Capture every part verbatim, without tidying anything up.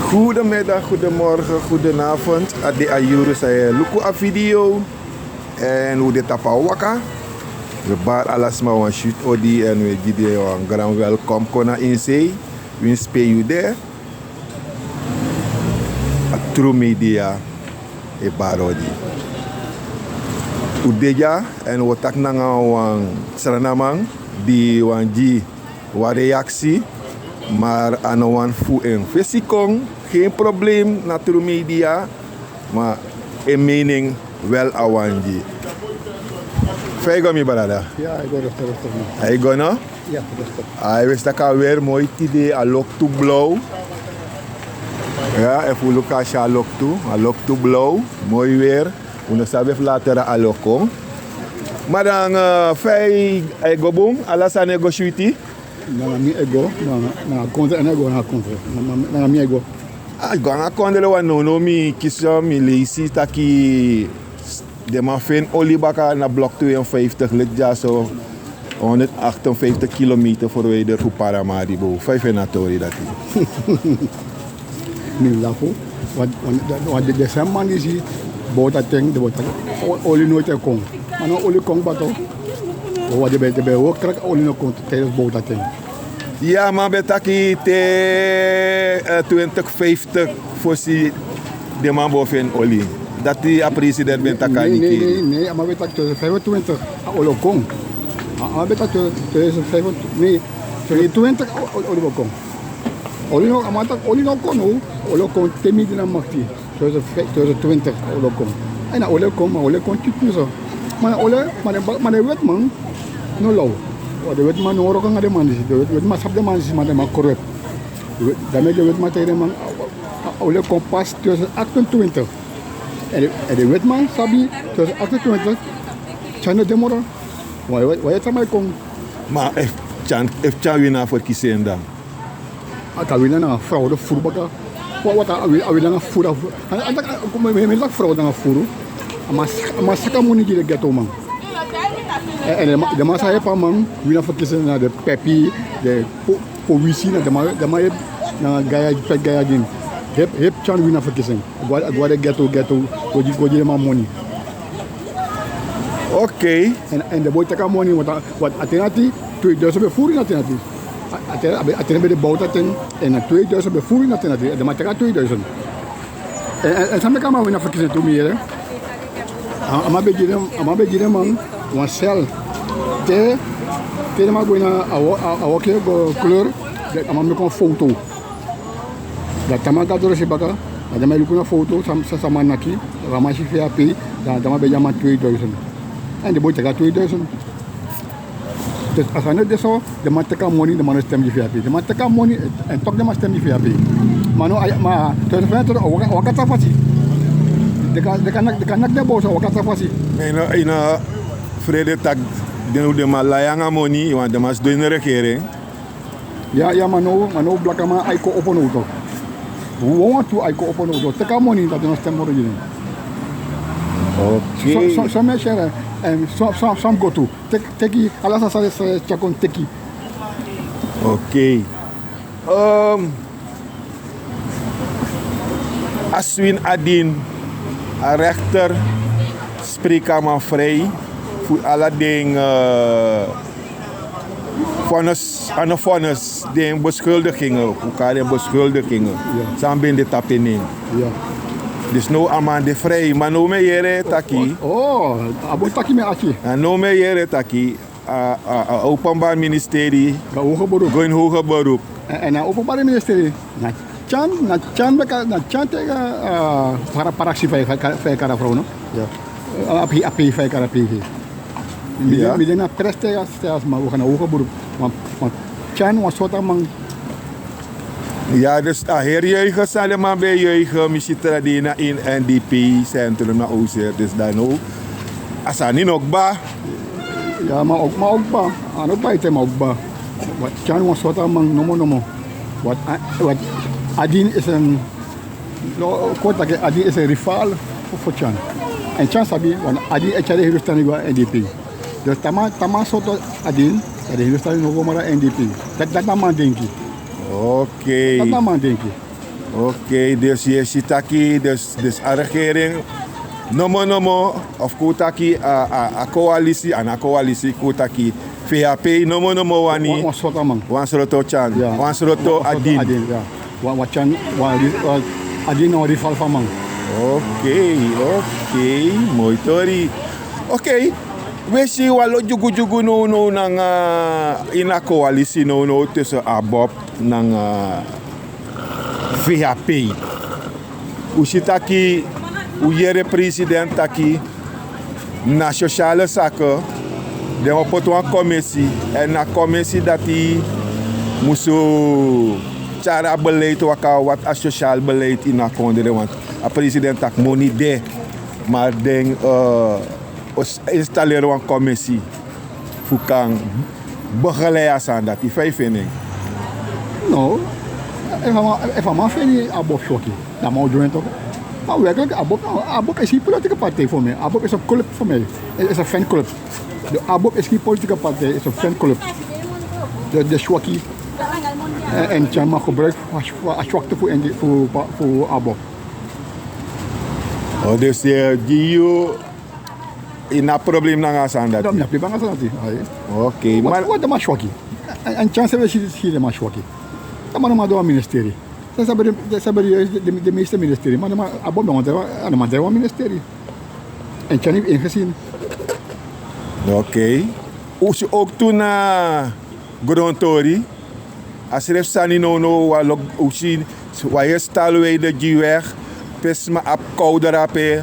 Goedemiddag, goedemorgen, goedenavond. A de a yuru san e luku a video. En un de tapu a waka. We bari ala sma wan switi odi en we gi den wan gran welkom kon na ini sei. Winsi pe yu de. A tru media e bari odi. Un de dya en un o taki nanga wan sranaman di wani gi wan reaksi, ma a no wani fu en fesi kon. Geen problem na tru media, ma en mening wel a wani gi. Fa e go mi brada? Ya, a e go rustig, rustig, man. A e go no? Ya, rustig. A e wesi taki a weri moi tide, a loktu blow. Ya, efu un luku a si a loktu, a loktu blow, moi weri. Un no sabi efu later a lo kon. Ma dan, eh, fa e go bun, ala sani e go switi? Nanga mi e go, nanga, nanga kondre, en e go nanga kondre. Nanga, nanga mi e go. A go nanga kondre wan nownow mi kisi, mi leisi taki den man feni oli baka na blok tweeënvijftig, leti dyaso honderdachtenvijftig kilometer verwijderd fu Paramaribo. Fa yu feni a tori dati? Mi lafu, want, want, want den, den same man disi bowtu a ten, den bowtu a ten, o-, oli noiti e kon. Ma now oli kon kba tu. Want den ben, den ben e wooko krak, oli no kon tijdens bowtu a ten. Ya, man ben taki te, eh, twintig vijftig fosi den man bo feni oli. Dati a president ben taki a... Nee, nee, nikeri. Nee, nee, a man ben taki tweeduizend vijfentwintig a oli o kon. A, a man ben taki tweeduizend vijfentwintig, nee, tweeduizend twintig a o-, o-, oli o kon. Oli no, a man taki oli no kon now, oli o kon te mi de na makti. Tweeduizend vijf, tweeduizend twintig a oli o kon. En a oli e kon, ma a oli e kon typisch so. Ma na oli, ma den ba-, ma den wetiman no law. Want den wetiman no wroko nanga den man disi. Den wet-, wetiman sabi den man disi, ma den man corrupt. Den wet-, dan meki den wetiman taigi den man, a, a, a oli e kon pas tweeduizend achtentwintig. En den, en den wetiman sabi, tweeduizend achtentwintig, Tyan no de moro. Wai, wai, wai, e sama e kon. Ma efu Tyan, efu Tyan wini a ferkisi en dan? A kan wini nanga fraude furu baka. Wa-, wat a wini, a wini nanga furu, a furu. A, a, a, mi, mi, mi taki fraude nanga furu. A man saka, a man saka moni gi den ghettoman. En, en den man, den man san yepi a man wini a ferkisi en na den pepi, den po-, powisi, na den man, den man yepi nanga gaya, peki gaya gi en. Yepi, yepi Tyan wini a ferkisi en. Go, go na den ghetto, ghetto, go gi, go gi den man moni. Oké. En, en den boi teki a moni, want a, want a ten dati tweeduizend ben furu ini a ten dati. A, a ten, a ben, a ten ben de bowtu a ten, en na tweeduizend ben furu ini a ten dati. Den man teki a tweeduizend. En, en, en san meki a man wini a ferkisi en tu, mi yere. A, a man ben gi den, a man ben gi den man wan cel. Te, te den man go ini a wo-, a, a woki go kleur, den, a man meki wan foto. Dan te a man go na dorosibaka, dan den man e luku na foto, san, san, san a man naki, a man si fa a pei, dan, dan a man ben gi a man tweeduizend. En den boi teki a tweeduizend. Dus a sani no de so, den man teki a moni, den man no stem gi fa a pei. Den man teki a moni, en toch den man stem gi fa a pei. Ma now, a, ma, tweeduizend vijfentwintig, a waka, a waka tra fasi. Den kan, den kan naki, den kan naki den bowsu, a waka tra fasi. Ma yu no, yu no frede taki den, den man lai nanga moni, want den man sidon ini regering. Ya, ya, ma now, ma now blakaman ai kon opo now toch. Wi wantu ai kon opo now toch. Teki a moni, dan den no stem moro gi den. Oké. So, so, so mi e seri, en so, so, so mi go tu. Teki, teki, ala san, san, san, san kon teki. Oké. Ehm, a swin Adin, a rechter spreki a man vrij fu ala den, eh, vonnis, a no vonnis, den beschuldigingen, fu kari den beschuldigingen. Ya. San ben de tapu en nen. Ya. Dus now a man de vrij, ma now mi e yere taki. Oh, a bun taki mi e aki. A now mi e yere taki a, a, a openbaar ministerie go in hoger beroep. Go in hoger beroep. En, en a openbaar ministerie, na Tyan, na Tyan meki a, na Tyan taigi a, a, para-, paraksi fa yu ka-, fa yu kari a frow, no? Ya. A, a pei, a pei fa yu kari a pei. Mi de, ya, mi de na pres taigi a, taigi a sma, wi go na hoger beroep. Ma, ma Tyan wan sortu man. Ya, dus a heri juichen san den man ben e juichen, mi si tra dei na ini N D P centrum na Oser, dus dan now a sani no kba. Ya, ma o-, ma o kba, a no kba ete, ma o kba. Want Tyan wan sortu man nomo nomo. Want a, want Adin is een, no, kon taki Adin is een rivaal voor, voor Tyan. En Tyan sabi, want Adin e tyari Hindustani go na N D P. Dus te a man, te a man sortu Adin, dan Hindustani no go moro na N D P. Dati, dati na a man denki. Oké. Dati na a man denki. Ok, dus yu e si taki dus a regering nomo nomo, of kon un taki a koalisi, a no a koalisi, kon un taki vap nomo nomo wani wan sroto tyan, wan sroto a din. Wan tyan, wan a din na wan rival fu a man. Ok, ok, moi tori. Ok, wi e si wan lo dyugudyugu nownow nanga ini a koalisi nownow tusu abob nanga vap. Un si taki un yere president taki na sosiale sake den o poti wan komisi, èn a komisi dati musu tyari a beleid waka, wat a sosial beleid ini a kondre, want a president taki moni de, maar den o installeri wan komisi fu kan begelei a sani dati. Fa yu feni en? No, efu a man feni abob swaki, dan a man o du en tok. Maar werkelijk, abob, abob is geen politieke partij voor mij. Abob is een club voor mij. Is een fanclub. De abob is geen politieke partij, is een fanclub. De swaki en tyan man gebruik a swakte fu abob. Dus gi yu, yu na problem nanga a sani dati? No, mi na problem nanga a sani dati. Ok, maar wat de man swaki. En tyan se we si de man swaki. De man no man de wan ministeri. Sabi de meeste ministeri, maar de man abob no man drijf wan ministeri. En tyan yu ingesin. Ok. Un si ook tu na grontori. A srefi sani nownow, wan lok, un si wan heri stalwei de gi weg, pe sma abi kowdrape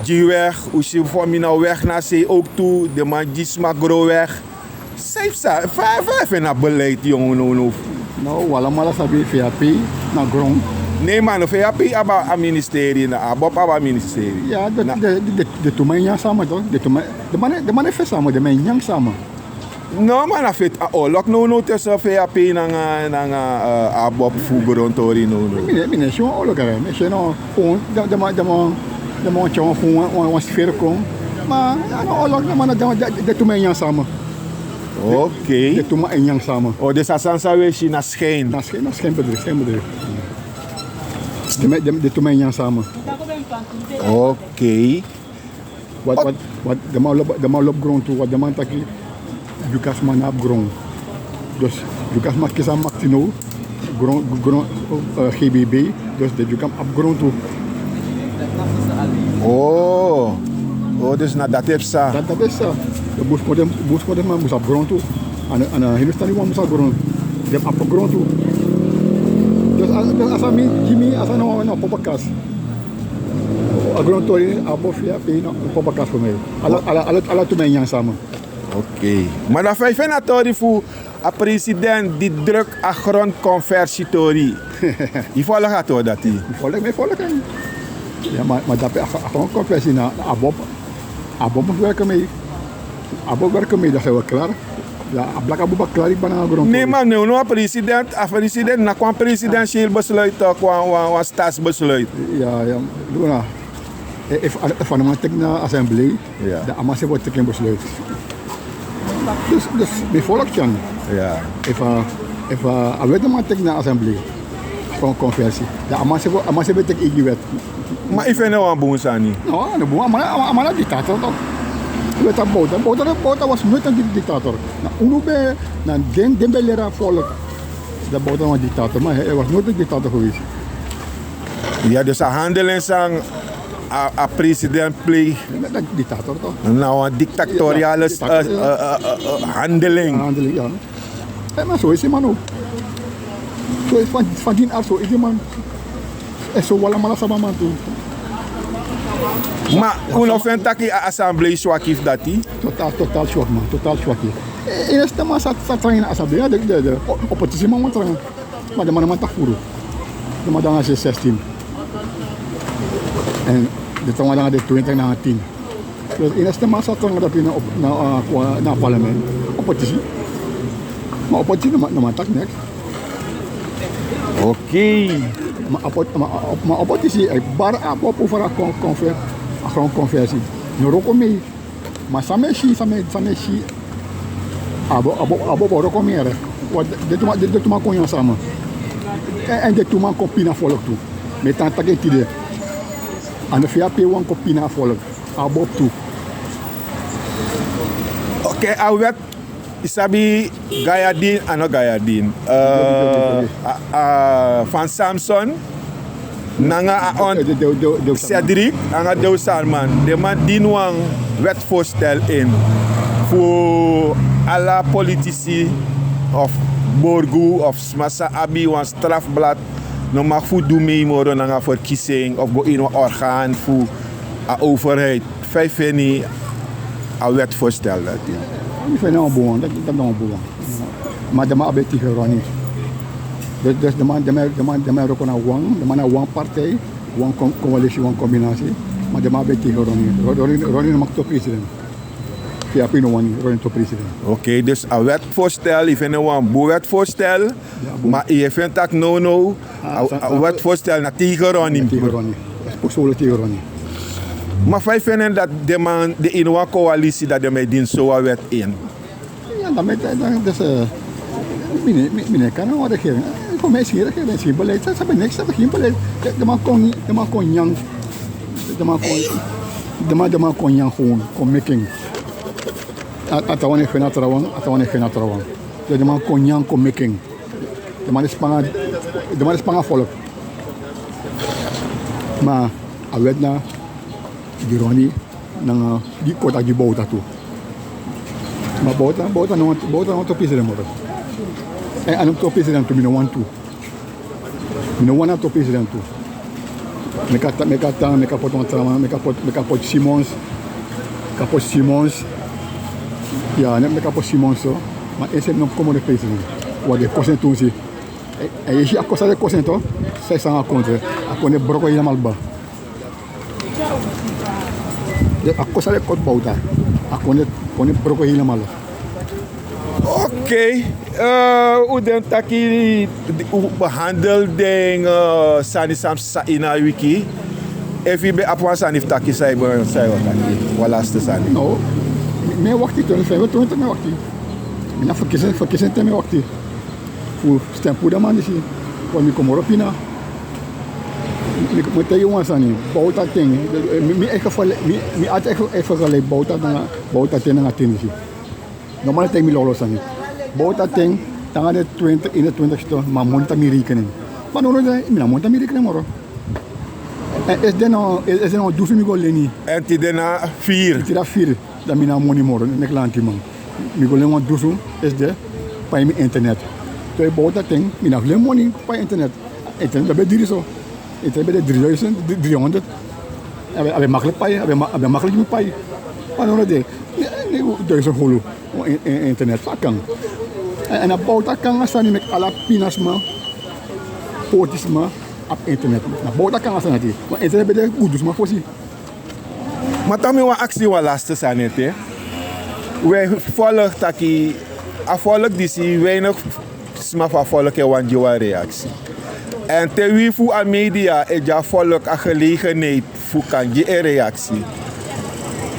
gi weg. Un si fomi na weg na sei ook tu, den man gi sma gron weg. San yu psa fa yu feni a beleid yongu nownow? No, un alamala sabi vap na gron. Nei man, no vap abi a ministeri, na abob abi a ministeri. Den tu man e nyan sama. Den man e feti sama, den man e nyan sama. No man, na feti a olok nownow tusu vap nanga abob fu grontori nownow. Mi no e si wan olok, mi e si no, den man wani tyari wan sferi kon. Ma a no olok, den man na den tu man e nyan sama. Ok. Den tu man e nyan sama. O, dus a sani san wi e si na skin. Na skin, na skin bedrijf, skin bedrijf. Den tu man e nyan sama. Ok. Wat den man lobi gron tu, wat den man taki. Dyuka sma no abi gron. Dus Dyuka sma kisi a makti now. Gron, gron, gbb. Dus den Dyuka abi gron tu. O, o, dus na dati e psa. Dati e psa. Den bun sma, den man mus abi gron tu. A no Hindustani wan mus abi gron. Den abi gron tu. Dus a sani mi gi mi a sani na wan popakas. A grontori, abob, vap na wan popakas fu mi. Ala tu man e nyan sama. Ok. Ma dan fa yu feni a tori fu a president di druk a grondkonversitori? Yu folg a tori dati? Mi folg, mi folg en. Ma dape a grondkonversi na abob. Abob mus werken mee. Abob werken mee, dan zijn we klaar. A blaka buba klari bana na gron. Nee man, no, no, a president, a president na kon presidentieel besluit, kon wan staatsbesluit. Ja, ja. Duna. Efu a no man teki na assemblee, dan a man seri bo teki en besluit. Dus mi folok tyan. Efu a wet no man teki na assemblee, kon konversi, dan a man seri bo teki igi wet. Ma efu en no wan bun sani. No, a no bun. A man na diktator tok. Wet a bowta, bowta was noit en diktator. Na unu ben, na den ben leri a folk. Dan bowta wan diktator, maar hij was nooit een diktator geweest. Ya, dus a handelen san a president pleeg. Diktator tok. Na wan diktatoriale handeling. Handeling, ya. Èn na so isi man o. So isi fan din ar so isi man. Èn so wi alamala sabi a man tu. Ma un no feni taki a assemblee swaki fu dati? Total, total swaki man, total swaki. Ini a stem man sa tranga ini a assemblee, de oppositie man wan tranga. Ma den man no man taki furu. Den man de nanga zes, zestien. Èn den tranga nanga de twintig nanga tin. Dus ini a stem man sa tranga dati na parlement, oppositie. Ma oppositie no man taki niks. Ok. Ma oppositie e bari a popu fu a grondkonversie. No wroko mee. Ma san mi e si, san mi e si, a bo wroko mee. Den tu man kon nyan sama. Èn den tu man kon pina a folk tu. Mi e tan taki en tide. A no fu yu ape wan kon pina a folk. A abi opo tu. Ok, a wet, yu sabi, Gayadin, a no Gayadin, eh, a, a, Van Samson nanga a on Cedric anga Dew Salman, den man dini wan wetvorstel in fu ala politisi of borgu of sma san abi wan strafblad no mag fu du mei moro nanga verkiezing of go ini wan orgaan fu a overheid. Fa yu feni a wetvorstel dati? Mi feni na wan bun wan, dati na wan bun wan. Ma den man abi e tigi Ronnie. Dus, dus den man, den man, den man, den man e wroko na wan, den man na wan partij, wan kon-, coalitie, wan combinatie. Ma den man abi e tigi Ronnie. Ro-, Ronnie, Ronnie no mag topu president. Fu yu ape yu no wani Ronnie topu president. Ok, dus a wetvorstel, yu feni na wan bun wetvorstel. Ma yu e feni taki nownow a, a wetvorstel na tigi Ronnie. Tigi Ronnie. Persoonlijk tigi Ronnie. Ma fa yu feni en dati den man de ini wan coalitie dati den man e dini so wan wet in? Ya, dan met, dan, dus, eh, mi no, mi, mi no kan na wan regering. Eh, voor mij is geen regering, is geen beleid. Ze, ze hebben niks, ze hebben geen beleid. De, den man kon, den man kon nyan. Den man kon, den man, den man kon nyan gewoon, kon meki en. A, a trawan e feni a trawan, a trawan e feni a trawan. Dus den man kon nyan, kon meki en. Den man e span a, den man e span a folk. Ma a wet na gi Ronnie nanga gi kota gi Bouta tu. Ma Bouta, Bouta no, Bouta no topu president moro. Èn a no topu president tu, mi no wani tu. Mi no wani a topu president tu. Meki a tan, meki a tan, meki a poti wan tra man, meki a poti, meki a poti Simons. Meki a poti Simons. Ya, ne, meki a poti Simons so. Ma en srefi no komodo president. Wan den kosi en tu si. Èn, èn yu si a kosi san den kosi en tu, san yu san a kondre. A kondre broko helemaal kba. A kosi san den kosi Bouta. A kondre, kondre broko helemaal. Ok, eh, un denki taki un behandel den, eh, sani san psa ini a wiki. Efu yu ben abi wan sani fu taki, san yu ben, san yu wani taki, wan laste sani. No, mi, mi e wakti twenty twenty, mi e wakti. Mi na verkiezing, verkiezing ten mi e wakti. Fu stem puru den man disi. Kon mi kon moro pina. Mi, mi, mi taigi wan sani, Bouta ten, mi, mi e vergel-, mi, mi ati e vergel-, e vergelijk Bouta nanga, Bouta ten nanga ten disi. Normaal taigi mi lawlaw sani. Bouta ten, te nanga den twintig, eenentwintig sito, mi abi moni tapu mi rekening. Ma nownow de, mi no abi moni tapu mi rekening moro. Èn esi den no, esi den no dusu mi go leni. Èn tide na firi. Tide na firi. Dan mi no abi moni moro, meki lantiman. Mi go leni wan dusu, esi den, pai mi internet. Te Bouta ten, mi no abi fu leni moni, pai internet. Internet ben diri so. Internet ben de dri duizend, dri-, dri honderd. A ben, a ben makkelijk pai, a ben ma-, a ben makkelijk gi mi pai. Ma nownow de, ne, ne, duizend holu. In, in, internet, fa a kan. Èn, èn na Bouta kanga sani meki ala pinasma, potisma, abi internet. Na Bouta kanga sani dati. Ma internet ben de gi dusma fosi. Ma toch mi wani aksi wan laste sani ete. Wi e folg taki, a folg disi, weinig sma fu a folg e wani gi wan reaksi. Èn te wi fu a media e gi a folg a gelegenheid fu kan gi en reaksi,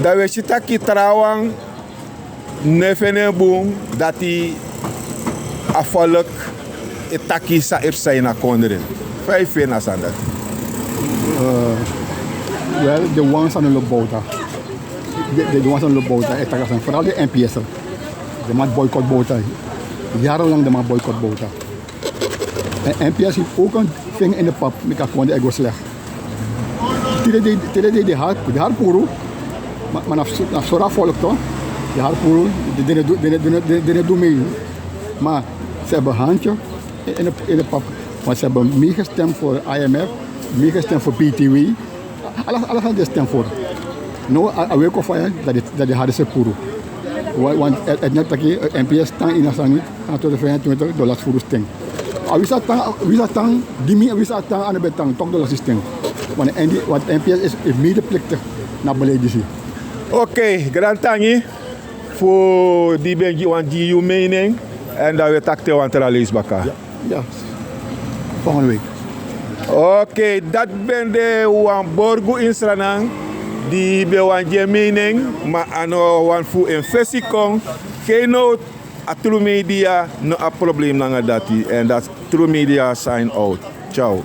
dan wi e si taki trawan no e feni en bun dati a folg e taki san e psa ini a kondre. Fa yu feni a sani dati? Eh, wel, den wan san no lobi Bouta. Den, den, den wan san no lobi Bouta e taki a sani, vooral den N P S. Den man boycott Bouta. Jarenlang den man boycott Bouta. Èn N P S heeft ook een vinger in de pap, meki a kondre e go slecht. Tide dei, tide dei den hari, den hari puru. Ma, ma na fu, na fu sori a folg toch. Den hari puru, den, den, den, den, den, den, den du mee. Maar ze hebben handje in de, in de pap. Want ze hebben meegestemd voor I M F, meegestemd voor B T W. Ala, ala sani den stem voor. No, a, a weki fu a, dati, dati den hari se puru. Wa-, want, eh, eh, net taki, eh, N P S tan ini a sani, tan tot vijfentwintig dollar furu sten. A wi sa tan, wi sa tan, gi mi, wi sa tan, a no ben tan, toch dollar systeem. Want N D, want N P S is, is medeplichtig na beleid disi. Ok, grantangi fu di ben gi wan gi yu mening, èn dan wi e taki te wan tra leisi baka. Ya. Ya, volgende week. Ok, dati ben de wan borgu ini Sranan di ben wani gi en mening, ma a no wani fu en fesi kon. Kei no, a tru media no abi problem nanga dati. Èn dati True Media sign out. Ciao.